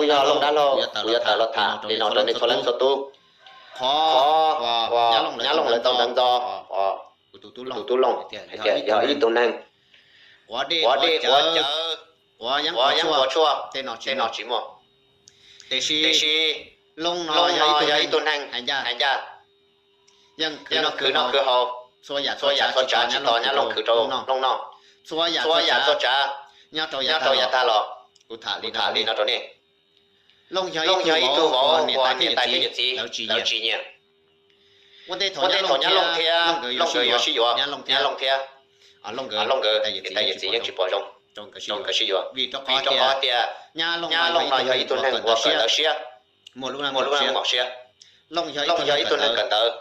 Yog Looj dab laug, kuv yuav tawm los tham li no rau nej txhua leej txhua tus. Qhov uas Nyab Looj lawv tau ntawv ntxo, kuv tus tub Looj hais tias yog ib tug neeg quav dej quav cawv, quav yeeb quav tshuaj, tej no tsis muaj. Tiam sis Looj no yog ib tug neeg hais ncaj, yeej khwv noj khwv haus, txhua yam txhua tsav tsis tos Nyab Looj khwv rau Looj noj. Txhua yam txhua tsav nyob rau yav tag los, kuv tham li no rau nej. Looj yog ib tug vauv uas niam tais thiab yawm txiv lawv tsis nyiam. Ua ntej thaum Nyab Looj thiab Looj nkawd yuav sib yuav, Nyab Looj thiab Looj nkawd niam tais yawm txiv yeej tsis pom zoo rau nkawd sib yuav, vim rau qhov tias Nyab Looj no yog ib tug neeg uas kawm ntawv siab, muaj lub neej mom siab. Looj yog ib tug neeg kawm ntawv,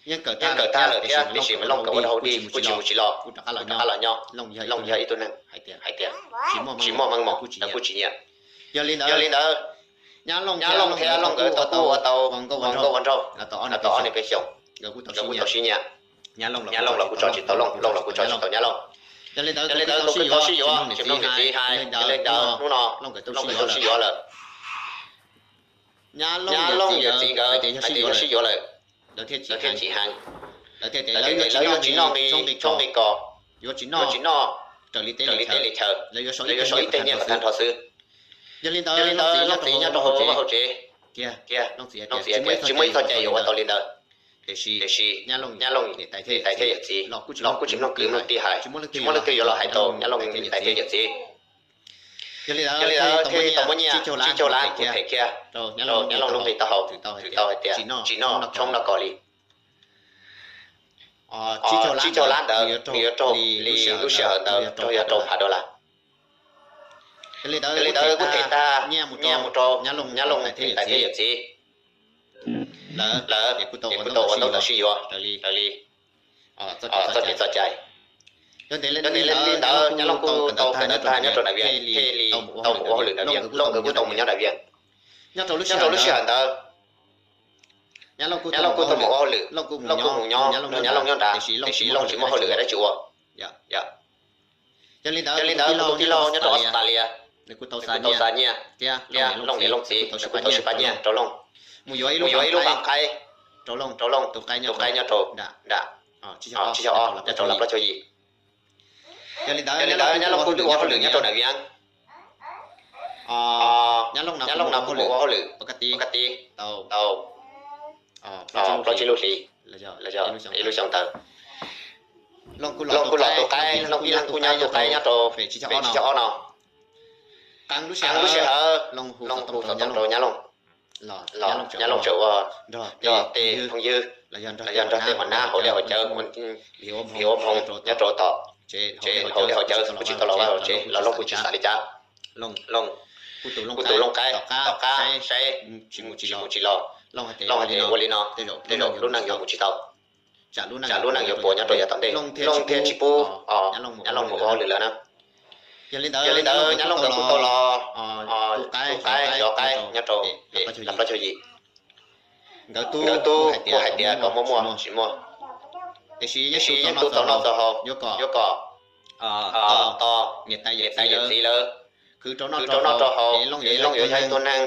yeej kawm tag lawm thiab, tiam sis mas Looj kawm ua dog dig kuj tsis mus tsis los, kuj rov qab los nyob. Looj yog ib tug neeg hais tias tsis muaj meej mom, lawv kuj tsis nyiam. Yog li ntawd, Nyab Looj thiab Looj nkawd tau kub ua tau ua nkauj ua nraug los tau ob niam peb xyoos, nkawd kuj tau sib nyiam. Nyab Looj los kuj tso tsis tau Looj, Looj los kuj tso tsis tau Nyab Looj. Yog li ntawd tau kwv tau sib yuav, tsis mloog niam txiv hais, yog li ntawd hnub no Looj nkawd tau sib yuav lawm. Nyab Looj yawm txiv nkawd hais tias yog sib yuav lawm, lawv thiaj txim heev. Lawv thiaj tias lawv yuav tsis noj nqi tshoob nqi kos, yuav tsis noj raws li teb li chaw, lawv yuav sau ib teg nyiaj kom tag nrho xwb. Yog li ntawd Looj txiv nyob rau hauv vaj hauv tsev kiag, Looj txiv hais tias tsis muaj ib txoj cai yuav ua tau li ntawd. Tiam sis Nyab Looj niam tais thiab yawm txiv los kuj tsis mloog kwv mloog tij hais, tsis muaj leej twg yuav los hais tau Nyab Looj niam tais thiab yawm txiv. Yog li ntawd thiaj li tau muab nyiaj tsib caug lab kuj them kiag rau Nyab Looj lub nqi taub hau, tau hais tias tsis noj tshoob noj kos li. Tsib caug lab ntawd nws yuav raug li lub sij hawm ntawd raug yog rau phav dollar. Yog li ntawd kuj them tag nyiaj mus rau Nyab Looj niam tais thiab yawm txiv lawv, es kuj tau ua ntaub ntawv sib yuav raws li txoj kev txoj cai. Yog ntev li ntawd Nyab Looj kuj tau kawm ntawv tag nyob rau Nais Vias, thiaj li tau mus ua hauj lwm Nais Vias, Looj nkawd kuj tau mus nyob Nais Vias. Nyob rau lub sij hawm ntawd Nyab Looj kuj tau mus ua hauj lwm, Looj kuj mus nyob, Nyab Looj nyob nram, tiam sis Looj tsis muaj hauj lwm dab tsi ua. Yog li ntawd kuv tus tij laug nyob rau Australia, nws kuj tau xa nyiaj thiab Looj niam Looj txiv kuj tau sib pab nyiaj rau Looj mus yuav ib lub npav qaib rau Looj, tus qaib nyob rau nram, tsib caug ob nyob rau lab plaub caug yim. Yog li ntawd Nyab Looj kuj ua hauj lwm nyob rau Nais Vias. Nyab Looj no kuj mus ua hauj lwm pov ka ti tau plaub tsib lub hlis los yog ib lub xyoo ntawd. Looj kuj los tu qaib, Looj ib leeg kuj nyob tu qaib nyob rau pem tsib caug ob no. Qee lub sij hawm Looj hu xov tooj rau Nyab Looj los Nyab Looj tseem ua nrog tej phooj ywg los yog nrog tej hua nab hauv dej hauv cawv, ua npoo nyob rau tom tsev, hauv dej hauv cawv kuj tsis tau los vaj los tsev los Looj kuj tsis xav li cas. Looj kuj tus Looj qaib tom qab saib tsis mus tsis los, Looj hais tias ua li no tej zaum lub neej yuav mus tsis tau, tsam lub neej yuav puas nyob rau yav tom ntej, Looj thiaj tsis pub Nyab Looj mus ua hauj lwm lawm na. Yog li ntawd Nyab Looj nkawd kuj tau los tu qaib zov qaib nyob rau pem lab plaub caug yim. Nkawd tub kuj hais tias kom muaj muaj tsis muaj, tiam sis yeej tu tau noj tau haus, yuav kom tos niam tais yawm txiv lawv khwv rau noj rau haus, es Looj yuav yog ib tug neeg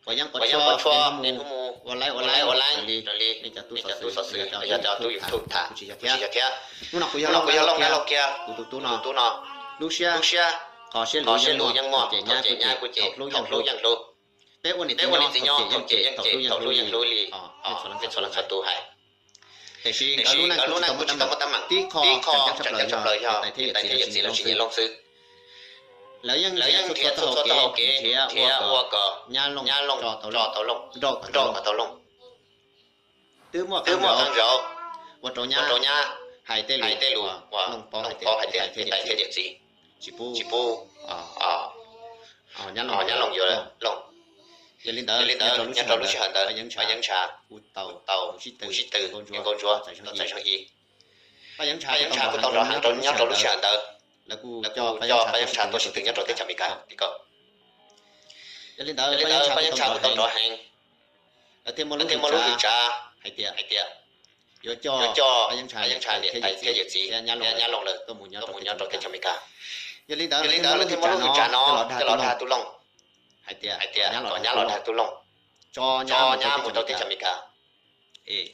uas yeeb quav tshuaj, mus ua laib ua leeb raws li nej cov tub xov xwm los yog cov tub YouTube tham, kuj tsis yog thiab. Hnub no kuv yog Looj dab laug kiag, kuv tus tub no, lub siab qhov siab luv yeej muaj, thaum cem nyab kuj cem, thaum hlub yeej hlub. Peb ua niam txiv nyob thaum cem yeej cem, thaum hlub yeej hlub li nej txhua leej txhua tus hais. Tiam sis nkawd lub neej kuj tsis tau muaj teeb meem, tib qho tseem ceeb tshaj plaws yog niam tais thiab yawm txiv lawv tsis nyiam Looj xwb. Lawv yeej nrhiav txhua txhua hauv kev nrhiav ua kom Nyab Looj tso tau Looj, nrauj kom tau Looj. Twb muaj qee zaus ua rau Nyab hais tej lus uas Looj paub hais tias niam tais thiab yawm txiv tsis pub Nyab Looj yuav Looj. Yog li ntawd nyob rau lub sij hawm ntawd Paj Yeeb Ntsha kuj tau mus sib tw, Nkauj Ntsuab tau txais zog ib. Paj Yeeb Ntsha kuj tau nrov heev rau nyob rau lub sij hawm ntawd, lawv kuj coj Paj Yeeb Ntsha tuaj sib tw nyob rau teb chaws Amelikas tim ko. Yog li ntawd Paj Yeeb Ntsha kuj tau nrov heev, lawv thiaj muaj lub hwm tsav hais tias yuav coj Paj Yeeb Ntsha niam tais thiab yawm txiv thiab Nyab Looj lawv tuaj mus nyob rau teb chaws Amelikas. Yog li ntawd lawv thiaj muaj lub hwm tsav no coj los dag tus Looj. hais tias kom nyab los dag tub Looj, tso nyab mus rau teb chaws Amelikas. Es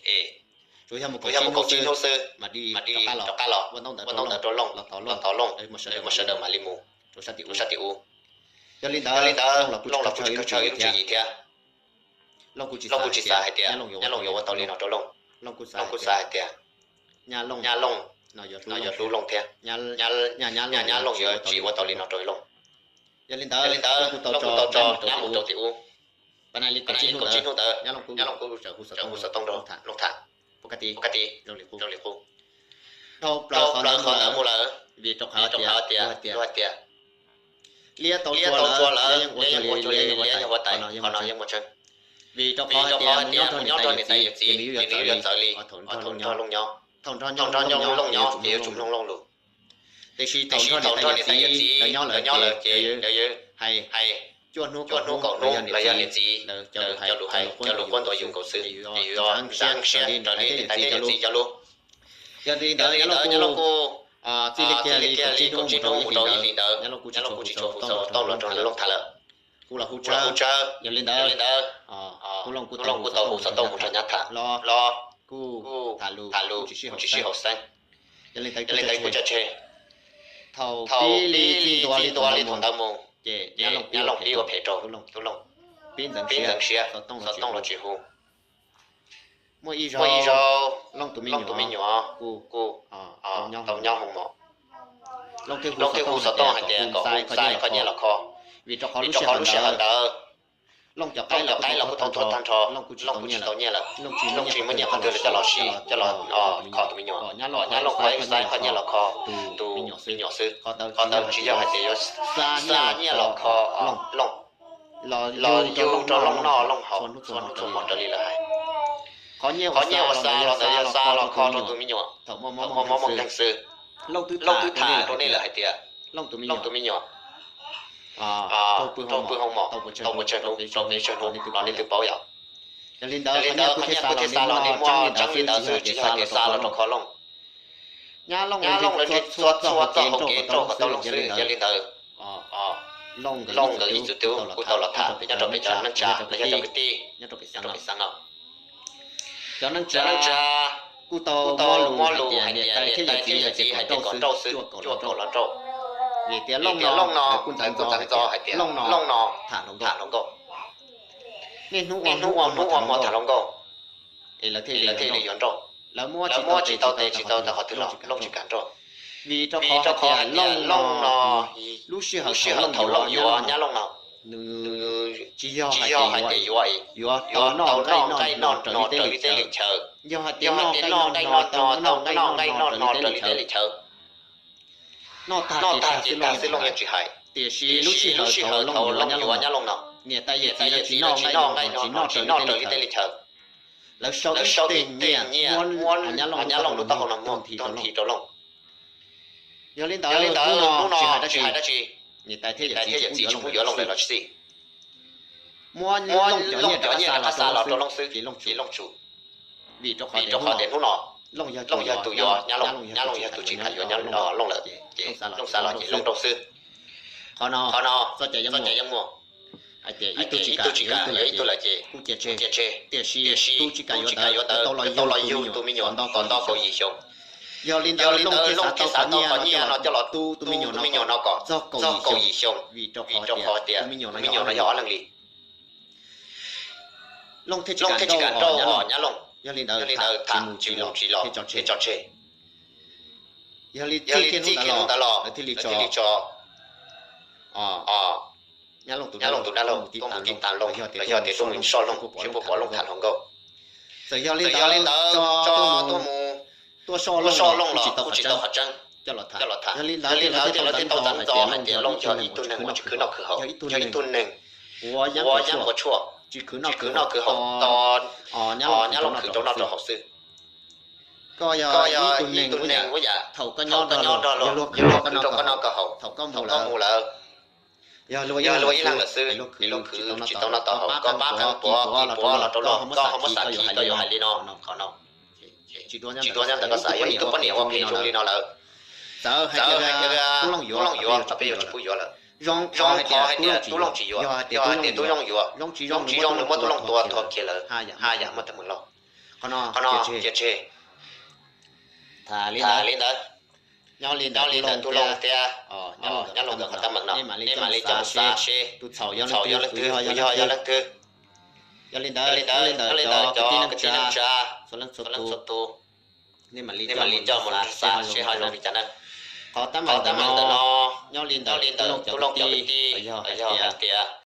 tsuas yog mus kaum tsib hnub xwb mas dim rov qab los, ua ntaub ntawv rau Looj los tos Looj, sawv daws mam li mus rau sab tim ub. Yog li ntawd Looj los kuj tsis tshawj ib lub tswv yim thiab. Looj kuj tsis xav hais tias nyab Looj yuav ua tau li no rau Looj. Looj kuj xav hais tias nyab Looj no yuav hlub Looj thiab, nyab Looj yuav tsis ua tau li no rau Looj. Yog li ntawd Looj kuj tau tso nyab mus rau tim ub. Pas nais li kaum tsib hnub ntawd nyab Looj kuj hu xov tooj rau Looj tham. Pov ka ti, zoo li qub, dhau plaws qhov ntawd mus lawm, vim rau qhov tias liab tau tsua lawm, liab yeej ua cuag li liab yog huab tais, qhov no yeej muaj tseeb. Vim rau qhov tias mus nyob nrog niam tais yawm txiv ces nws yuav txawv li thaum nrog Looj nyob. Thaum nrog Looj nyob ces yuav tsum mloog Looj lus. Tiam sis thaum nrog niam tais yawm txiv lawv nyob lawm ces lawv hais cuaj hnub kaum hnub los yog niam txiv lawv cov lus hais, cov lus quab ntuas yus nkaus xwb, ces yus yuav ntxeev siab raws li niam tais thiab yawm txiv cov lus. Yog li ntawd nyab Looj kuj txij li kiag li kaum tsib hnub mus rau ib hlis ntawd nyab Looj kuj tsis tshua hu xov tooj los rau Looj tham lawm. Kuj los hu tsawg, yog li ntawd Looj kuj tau hu xov tooj mus rau nyab tham los kuj tham lus kuj tsis sib haum xeeb. Yog li ntawd kuj tso tseg. Thaum pib li txij ntua li thaum ntawd mus ces nyab Looj pib ua phem rau tub Looj, pib ntxeev siab, xov tooj los tsis hu. Muaj ib zaug Looj tus me nyuam kuj tau nyob hoo mom. Looj thiaj hu xov tooj hais tias kom hu xaiv koj nyiaj los kho, vim rau qhov lub sij hawm ntawd Looj cov qaib los kuj tau tuag tag nrho, Looj kuj tsis tau nyiaj lawm, Looj tsis muaj nyiaj qhov twg li coj los siv coj los kho tus me nyuam, kom nyab Looj kho ib xaiv koj nyiaj los kho tus me nyuam xwb. Qhov ntawd tsis yog hais tias yuav xa nyiaj los kho Looj, los yug rau Looj noj Looj haus txhua hnub txhua hmo raws li lawv hais. Qhov nyiaj uas xa los ntawd yog xa los kho rau tus me nyuam thaum muaj mob muaj nkeeg xwb. Looj twb tham rau nej lawm hais tias Looj tus me nyuam raug pw hoo mom tau pes tsawg hnub rau pes tsawg hnub los nej twb paub yom. Yog li ntawd qhov nyiaj kuj xa los nej muab tseeb li ntawd xwb tsis yog hais tias xa los rau kho Looj. Nyab Looj lawv nrhiav txhua txhua txoj hauv kev nrauj kom tau Looj xwb. Yog li ntawd Looj nkawd ib txwm twb kuj tau los tham nyob rau pem cov neej tsa los yog cov kwv tij nyob rau pem xeev no. Cov neej tsa kuj tau muab lus hais tias niam tais thiab yawm txiv hais tias kom nrauj xwb, cuaj kaum los nrauj. Vim tias Looj no kuj ntxeev ntxo hais tias Looj no tham hluas nkauj. Niaj hnub ua hnub ua hmo tham hluas nkauj, es lawv thiaj li yuav nrauj. Lawv muab tsis tau tes tsis tau taw qhov twg los Looj tsis kam nrauj. Vim rau qhov hais tias Looj no, lub sij hawm thaum Looj yuav nyab Looj no, nws tsis yog hais tias yuav, yuav tau noj nqaij noj no raws li teb li chaw. Yog hais tias noj nqaij noj no, tau noj nqaij noj no raws li teb li chaw, noj tag ces tag xwb Looj yeej tsis hais. Tiam sis lub sij hawm thaum Looj yuav nyab Looj no, niam tais yawm txiv lawv tsis noj nqaij no, tsis noj raws li teb li chaw. Lawv sau ib teeg nyiaj muab nyab Looj lub taub hau no muag tuag nthi rau Looj. Yog li ntawd hnub no tsis hais dab tsi, niam tais thiab yawm txiv tsis pub yuav Looj lawm los tsis xij. Muab Looj cov nyiaj rov qab xa los rau Looj xwb ces Looj tsum. Vim rau qhov tias hnub no Looj yog tus yuav nyab Looj, nyab Looj yog tus tsis kam yuav Looj lawm ces Looj xa los ces Looj nrauj xwb. Qhov no txoj cai yeej muaj hais tias ib tug tsis kam yuav ib tug lawm ces kuj cia tseg. Tiam sis tus tsis kam yuav ntawd tau los yug tus me nyuam kom nto kaum yim xyoo. Yog li ntawd Looj thiaj xav tau qhov nyiaj no coj los tu tus me nyuam no kom txog kaum yim xyoo. Vim rau qhov tias tus me nyuam no yog ob leeg li. Looj thiaj tsis kam nrauj nyab Looj. Yog li ntawd tham tsis mus tsis los thiaj tso tseg. Yog li txij kiag hnub ntawd los lawv thiaj li tso nyab Looj tus dab laug tuaj mus tib tas Looj, los yog tias tuaj mus soj Looj seb puas pom Looj tham hluas nkauj. Txawm yog li ntawd tso tuaj mus tuaj soj Looj los kuj tsis tau qhov tseeb coj los tham. Yog li ntawd lawv thiaj tau ntxeev ntxo hais tias Looj yog ib tug neeg uas tsis khwv noj khwv haus, yog ib tug neeg uas yab npua tshuaj, tsis khwv noj khwv haus, tos nyab Looj khwv rau noj rau haus xwb. Koj yog ib tug neeg ua yam thaum koj nyob nrog luag, luag khwv rau koj noj koj haus, thaum koj mus lawm, yog luag ib leeg lawm xwb, luag khwv tsis tau noj tau haus, koj pab qeeb puav kis puav los rau luag, koj ho muab xav khi koj yuav hais li no. Tsis dua nyob ntawm koj xav, yog ib tug poj niam ua phem zoo li no lawm, txawm hais tias Tub Looj yuav los peb yuav tsis pub yuav lawm. Zoo qhov hais tias Tub Looj tsis yuav, yog hais tias Tub Looj yuav, zoo tsis zoo nws muab Tub Looj tua tuag kiag lawm, haj yam muaj teeb meem lauj. Qhov no cia tseg. Tham li ntawd, nyob li ntawd Tub Looj thiab, nyob los qhov teeb meem no nej mam li coj mus xav seb tus txhaum yog leej twg, tus yog yog leej twg. Yog li ntawd, nyob li ntawd cov kwv tij neej tsa txhua leej txhua tus, nej mam li coj mus xav seb ho zoo li cas na. Qhov teeb meem ntawm no nyob li ntawd Tub Looj cov kwv tij, yog hais tias